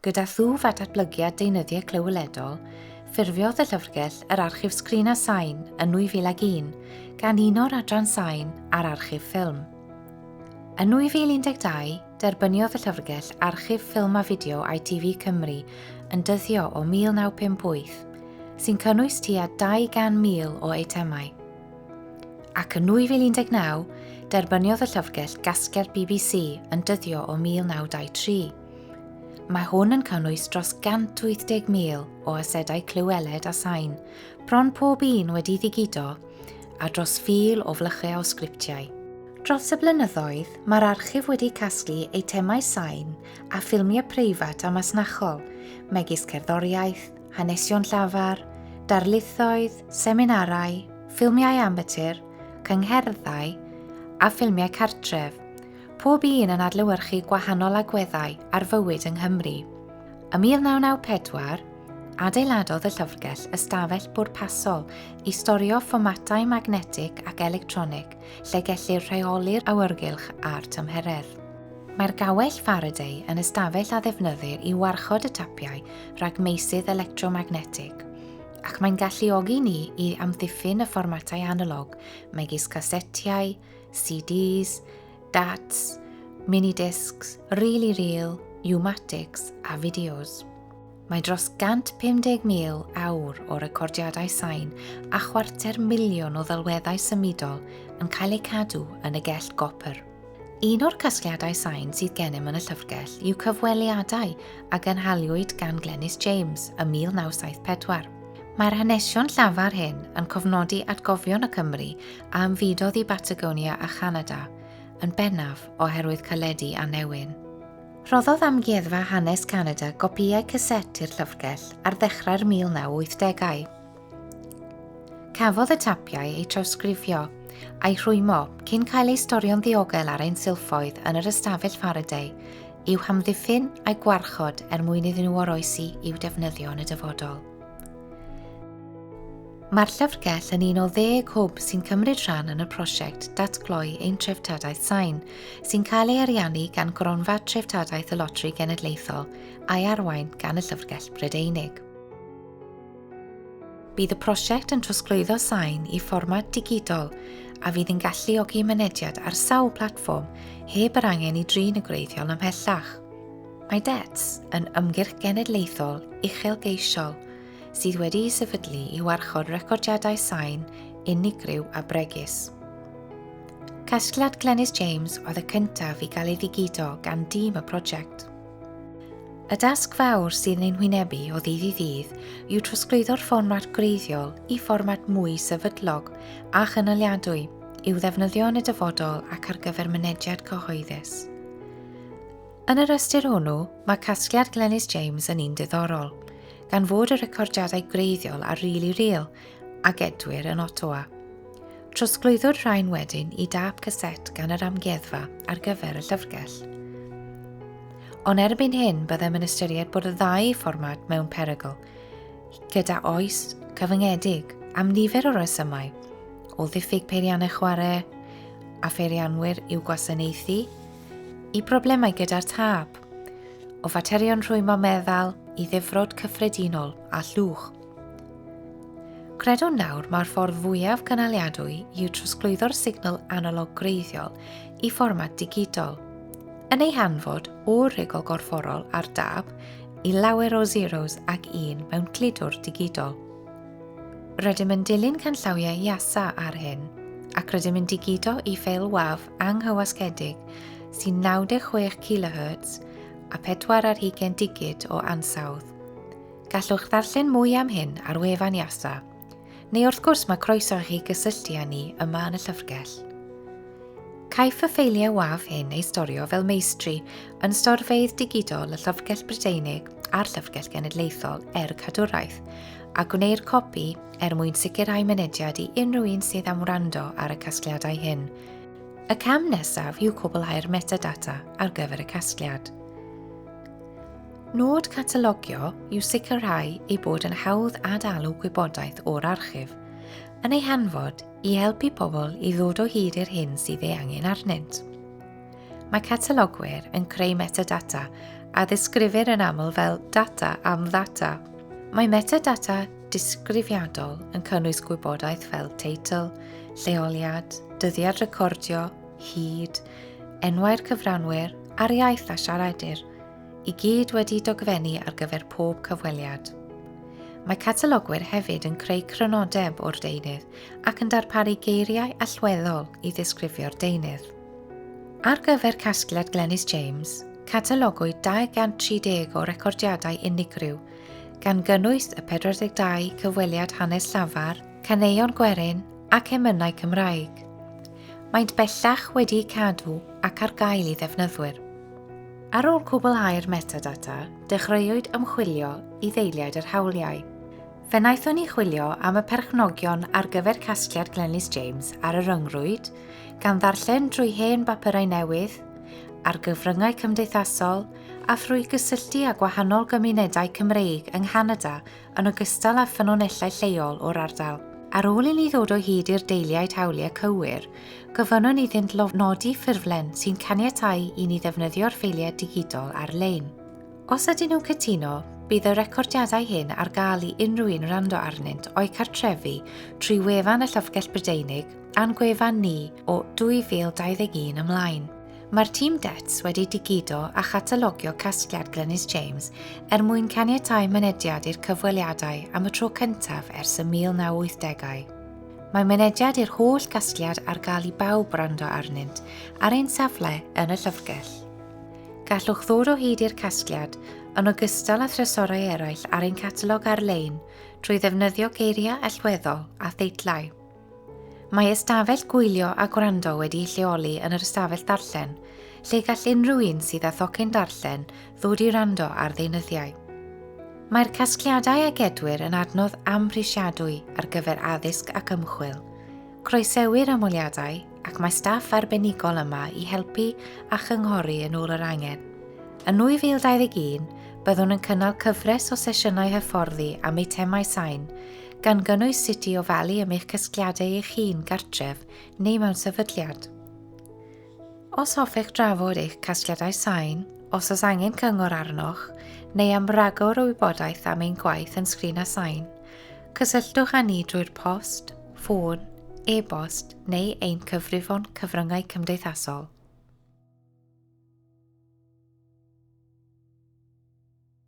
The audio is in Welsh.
Gyda thwf a datblygiad deunyddiau clyweledol, ffurfiodd y llyfrgell yr Archif Sgrin a Sain yn 2001, gan uno'r adran sain a'r archif ffilm. Yn 2012, derbyniodd y llyfrgell Archif Ffilm a Fideo ITV Cymru yn dyddio o 1958, sy'n cynnwys tua 200,000 o eitemau. Ac yn 2019, derbyniodd y llyfrgell gasgliad BBC yn dyddio o 1923. Mae hwn yn cynnwys dros 180,000 o asedau clyweled a sain, bron pob un wedi ddigido, a dros 1,000 o flychau o sgriptiau. Dros y blynyddoedd, mae'r archif wedi casglu eitemau sain a ffilmiau preifat a masnachol, megis cerddoriaeth, hanesion llafar, darlithoedd, seminarau, ffilmiau amatur, cyngherddau a ffilmiau cartref, pob un yn adlewyrchu gwahanol agweddau ar fywyd yng Nghymru. Ym 1994, adeiladodd y llyfrgell ystafell bwrpasol i storio fformatau magnetig ac electronig lle gellir rheoli'r awyrgylch a'r tymheredd. Mae'r gawell Faraday yn ystafell a ddefnyddir i warchod y tapiau rhag meysydd electromagnetig, ac mae'n galluogi ni i amddiffyn y fformatau analog megis casetiau, CDs, DATs, minidiscs, reel-i-reel, U-matics a fideos. Mae dros 150,000 awr o recordiadau sain a chwarter miliwn o ddelweddau symudol yn cael eu cadw yn y gell gopr. Un o'r casgliadau sain sydd gennym yn y llyfrgell yw cyfweliadau a gynhaliwyd gan Glenys James ym 1974. Mae'r hanesion llafar hyn yn cofnodi atgofion y Cymry a ymfudodd i Batagonia a Chanada, yn bennaf oherwydd caledi a newyn. Rhoddodd Amgueddfa Hanes Canada gopïau caset i'r llyfrgell ar ddechrau'r 1980au. Cafodd y tapiau eu trawsgrifio a'u rhwymo cyn cael eu storio'n ddiogel ar ein silffoedd yn yr ystafell Faraday i'w hamddiffyn a'u gwarchod er mwyn iddyn nhw oroesi i'w defnyddio yn y dyfodol. Mae'r llyfrgell yn un o ddeg hwb sy'n cymryd rhan yn y prosiect Datgloi Ein Treftadaeth Sain, sy'n cael ei ariannu gan Gronfa Treftadaeth y Loteri Genedlaethol a'i arwain gan y Llyfrgell Brydeinig. Bydd y prosiect yn trosglwyddo sain i fformat digidol a fydd yn galluogi mynediad ar sawl platfform heb yr angen i drin y gwreiddiol ymhellach. Mae DETS yn ymgyrch genedlaethol uchelgeisiol sydd wedi'i sefydlu i warchod recordiadau sain unigryw a bregus. Casgliad Glenys James oedd y cyntaf i gael ei ddigido gan dîm y prosiect. Y dasg fawr sydd yn ein hwynebu o ddydd i ddydd yw trosglwyddo'r fformat gwreiddiol i fformat mwy sefydlog a chynaliadwy i'w ddefnyddio yn y dyfodol ac ar gyfer mynediad cyhoeddus. Yn yr ystyr hwnnw, mae casgliad Glenys James yn un diddorol, gan fod y recordiadau gwreiddiol ar Reel i Reel a gedwir yn Ottawa. Trosglwyddwyd rhain wedyn i dâp caset gan yr amgueddfa ar gyfer y llyfrgell. Ond erbyn hyn byddem yn ystyried bod y ddau fformat mewn perygl, gyda oes cyfyngedig am nifer o resymau, o ddiffyg peiriannau chwarae a pheirianwyr i'w gwasanaethu, i broblemau gyda'r tâp, o faterion rhwymo meddal i ddifrod cyffredinol a llwch. Credwn nawr mai'r ffordd fwyaf cynaliadwy yw trosglwyddo'r signal analog gwreiddiol i fformat digidol, yn ei hanfod o'r rhigol gorfforol a'r dab i lawer o zeros ac un mewn cludwr digidol. Rydym yn dilyn canllawiau IASA ar hyn, ac rydym yn digido i ffeil WAV anghywasgedig sy'n 96 kHz a 4 ar hugain digid o ansawdd. Gallwch ddarllen mwy am hyn ar wefan IASA, neu wrth gwrs mae croeso i chi gysylltu â ni yma yn y llyfrgell. Caiff y ffeiliau WAV hyn eu storio fel meistri yn storfeydd digidol y Llyfrgell Brydeinig a'r Llyfrgell Genedlaethol er cadwraeth, a gwneir copi er mwyn sicrhau mynediad i unrhyw un sydd am wrando ar y casgliadau hyn. Y cam nesaf yw cwblhau'r metadata ar gyfer y casgliad. Nod catalogio yw sicrhau ei bod yn hawdd adalw gwybodaeth o'r archif, yn ei hanfod i helpu pobl i ddod o hyd i'r hyn sydd ei angen arnynt. Mae catalogwyr yn creu metadata a ddisgrifir yn aml fel data am ddata. Mae metadata disgrifiadol yn cynnwys gwybodaeth fel teitl, lleoliad, dyddiad recordio, hyd, enwau'r cyfranwyr a'r iaith a siaradir, i gyd wedi dogfennu ar gyfer pob cyfweliad. Mae catalogwyr hefyd yn creu crynodeb o'r deunydd ac yn darparu geiriau allweddol i ddisgrifio'r deunydd. Ar gyfer casgliad Glenys James, catalogwyd 230 o recordiadau unigryw, gan gynnwys y 42 cyfweliad hanes llafar, caneuon gwerin ac emynau Cymraeg. Maent bellach wedi'u cadw ac ar gael i ddefnyddwyr. Ar ôl cwblhau'r metadata, dechreuwyd ymchwilio i ddeiliaid yr hawliau. Fe wnaethon ni chwilio am y perchnogion ar gyfer casgliad Glenys James ar y ryngrwyd, gan ddarllen drwy hen bapurau newydd, ar gyfryngau cymdeithasol a thrwy gysylltu â gwahanol gymunedau Cymreig yng Nghanada yn ogystal â ffynonellau lleol o'r ardal. Ar ôl i ni ddod o hyd i'r deiliaid hawliau cywir, gofynnwn iddynt lofnodi ffurflen sy'n caniatáu i ni ddefnyddio'r ffeiliau digidol ar-lein. Os ydyn nhw'n cytuno, bydd y recordiadau hyn ar gael i unrhyw un wrando arnynt o'u cartrefi trwy wefan y Llyfrgell Brydeinig a'n gwefan ni o 2021 ymlaen. Mae'r tîm DETS wedi digido a chatalogio casgliad Glenys James er mwyn caniatáu mynediad i'r cyfweliadau am y tro cyntaf ers y 1980au. Mae mynediad i'r holl gasgliad ar gael i bawb wrando arnynt ar ein safle yn y llyfrgell. Gallwch ddod o hyd i'r casgliad, yn ogystal â thrysorau eraill ar ein catalog ar-lein trwy ddefnyddio geiriau allweddol a theitlau. Mae ystafell gwylio a gwrando wedi'i lleoli yn yr ystafell ddarllen, lle gall unrhyw un sydd â thocyn darllen ddod i wrando ar ddeunyddiau. Mae'r casgliadau a gedwir yn adnodd amhrisiadwy ar gyfer addysg ac ymchwil. Croesewir ymweliadau ac mae staff arbenigol yma i helpu a chynghori yn ôl yr angen. Yn 2021, byddwn yn cynnal cyfres o sesiynau hyfforddi am eitemau sain, gan gynnwys sut i ofalu am eich casgliadau eich hun gartref neu mewn sefydliad. Os hoffech drafod eich casgliadau sain, os oes angen cyngor arnoch, neu am ragor o wybodaeth am ein gwaith yn Sgrin a Sain, cysylltwch â ni drwy'r post, ffôn, e-bost neu ein cyfrifon cyfryngau cymdeithasol.